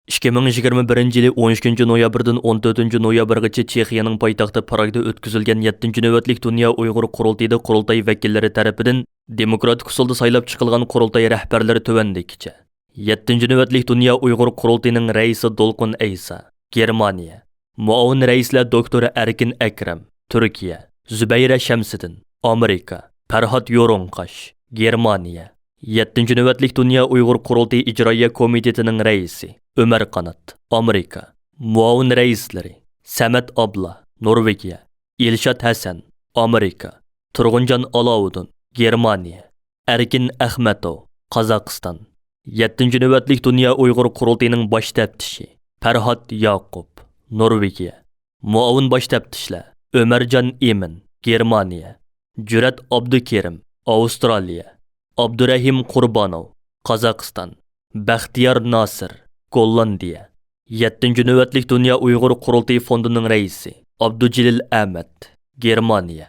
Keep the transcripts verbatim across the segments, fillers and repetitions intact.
ئىككى مىڭ يىگىرمە بىرىنچى يىلى ئون ئىككىنچى نويابىردىن ئون تۆتىنچى نويابىرغىچە چېخىيەنىڭ پايتەختى پراگدا ئۆتكۈزۈلگەن يەتتىنچى نۆۋەتلىك دۇنيا ئۇيغۇر قۇرۇلتىيىدا قۇرۇلتاي ۋەكىللىرى تەرىپىدىن دېموكراتىك ئۇسۇلدا سايلاپ چىقىلغان قۇرۇلتاي رەھبەرلىرى تۆۋەندىكىچە. يەتتىنچى نۆۋەتلىك دۇنيا ئۇيغۇر قۇرۇلتىيىنىڭ رەئىسى دولقۇن ئەيسا، گېرمانىيە. مۇئاۋىن رەئىسلەر دوكتور ئەركىن ئەكرەم، تۈركىيە. زۇبەيرە شەمسىدىن، ئامېرىكا. پەرھات يورۇڭقاش، گېرمانىيە. يەتتىنچى نۆۋەتلىك دۇنيا ئۇيغۇر قۇرۇلتىيى ئىجرائىيە كومىتېتىنىڭ رەئىسى ئۆمەر قانات، ئامېرىكا. مۇئاۋىن رەئىسلىرى سەمەت ئابلا، نورۋېگىيە. ئىلشات ھەسەن، ئامېرىكا. تۇرغۇنجان ئالاۋۇدۇن، گېرمانىيە. ئەركىن ئەخمەتوۋ، قازاقىستان. يەتتىنچى نۆۋەتلىك دۇنيا ئۇيغۇر قۇرۇلتىيىنىڭ باش تەپتىشى پەرھات ياقۇپ، نورۋېگىيە. مۇئاۋىن باش تەپتىشلەر ئۆمەرجان ئىمىن، گېرمانىيە. جۈرئەت ئابدۇكېرىم، ئاۋسترالىيە. ئابدۇرەھىم قۇربانوۋ، قازاقىستان. بەختىيار ناسىر، گوللاندىيە. يەتتىنچى نۆۋەتلىك دۇنيا ئۇيغۇر قۇرۇلتىيى فوندىنىڭ رەئىسى ئابدۇجېلىل ئەمەت، گېرمانىيە.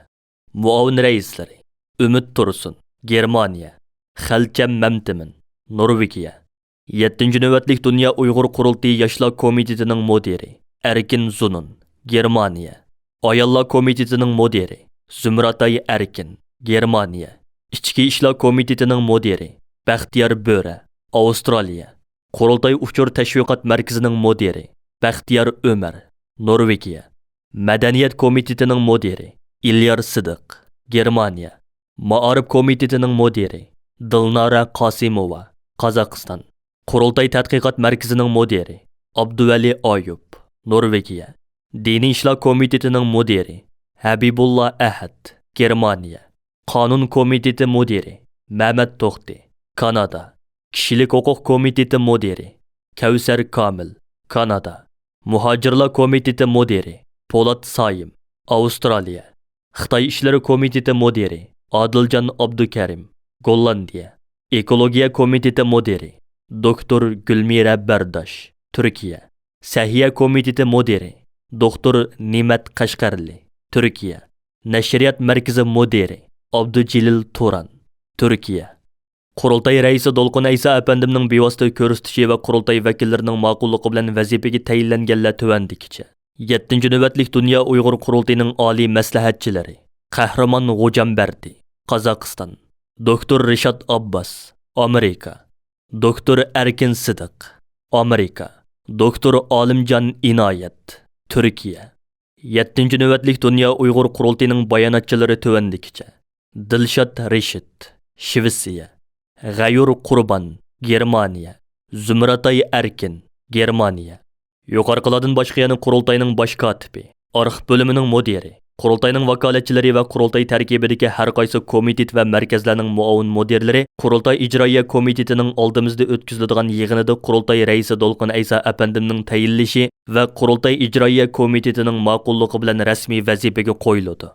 مۇئاۋىن رەئىسلىرى ئۈمىد تۇرسۇن، گېرمانىيە. خەلچەم مەمتىمىن، نورۋېگىيە. يەتتىنچى نۆۋەتلىك دۇنيا ئۇيغۇر قۇرۇلتىيى ياشلار كومىتېتىنىڭ مۇدىرى ئەركىن زۇنۇن، گېرمانىيە. ئاياللار كومىتېتىنىڭ مۇدىرى زۇمراتاي ئەركىن، گېرمانىيە. ئىچكى ئىشلار كومىتېتىنىڭ مۇدىرى بەختىيار بۆرە، ئاۋسترالىيە. قۇرۇلتاي ئۇچۇر تەشۋىقات مەركىزىنىڭ مۇدىرى بەختىيار ئۆمەر، نورۋېگىيە. مەدەنىيەت كومىتېتىنىڭ مۇدىرى ئىليار سىدىق، گېرمانىيە. مائارىپ كومىتېتىنىڭ مۇدىرى دىلنارە قاسىموۋا، قازاقىستان. قۇرۇلتاي تەتقىقات مەركىزىنىڭ مۇدىرى ئابدۇۋەلى ئايۇپ، نورۋېگىيە. دىنىي ئىشلار كومىتېتىنىڭ مۇدىرى ھەبىبۇللا ئەھەت، گېرمانىيە. قانۇن كومىتېتى مۇدىرى مەمەت توختى، كانادا. كىشىلىك ھوقۇق كومىتېتى مۇدىرى كەۋسەر كامىل، كانادا. مۇھاجىرلار كومىتېتى مۇدىرى پولات سايىم، ئاۋسترالىيە. خىتاي ئىشلىرى كومىتېتى مۇدىرى ئادىلجان ئابدۇكەرىم، گوللاندىيە. ئېكولوگىيە كومىتېتى مۇدىرى دوكتور گۈلمىرە بەرداش، تۈركىيە. سەھىيە كومىتېتى مۇدىرى دوكتور نىمەت قەشقەرلى، تۈركىيە. نەشرىيات مەركىزى مۇدىرى ئابدۇجېلىل تۇران، تۈركىيە. قۇرۇلتاي رەئىسى دولقۇن ئەيسا ئەپەندىمنىڭ بىۋاسىتە كۆرسىتىشى ۋە قۇرۇلتاي ۋەكىللىرىنىڭ ماقۇللۇقى بىلەن ۋەزىپىگە تەيىنلەنگەنلەر تۆۋەندىكىچە. يەتتىنچى نۆۋەتلىك دۇنيا ئۇيغۇر قۇرۇلتىيىنىڭ ئالىي مەسلىھەتچىلىرى قەھرىمان غوجامبەردى، قازاقىستان. دوكتور رىشات ئابباس، ئامېرىكا. دوكتور ئەركىن سىدىق، ئامېرىكا. دوكتور ئالىمجان ئىنايەت، تۈركىيە. يەتتىنچى نۆۋەتلىك دۇنيا ئۇيغۇر قۇرۇلتىيىنىڭ باياناتچىلىرى تۆۋەندىكىچە. دىلشات رىشىت، شىۋېتسىيە. غەيۇر قۇربان، گېرمانىيە. زۇمراتاي ئەركىن، گېرمانىيە. يۇقىرىقىلاردىن باشقا يەنە قۇرۇلتاينىڭ باش كاتىپى، ئارخىپ بۆلۈمىنىڭ مۇدىرى، قۇرۇلتاينىڭ ۋاكالەتچىلىرى ۋە قۇرۇلتاي تەركىبىدىكى ھەر قايسى كومىتېت ۋە مەركەزلەرنىڭ مۇئاۋىن مۇدىرلىرى قۇرۇلتاي ئىجرائىيە كومىتېتىنىڭ ئالدىمىزدا ئۆتكۈزۈلىدىغان يىغىنىدا قۇرۇلتاي رەئىسى دولقۇن ئەيسا ئەپەندىمنىڭ تەيىنلىشى ۋە قۇرۇلتاي ئىجرائىيە كومىتېتىنىڭ ماقۇللۇقى بىلەن رەسمىي ۋەزىپىگە قويۇلىدۇ.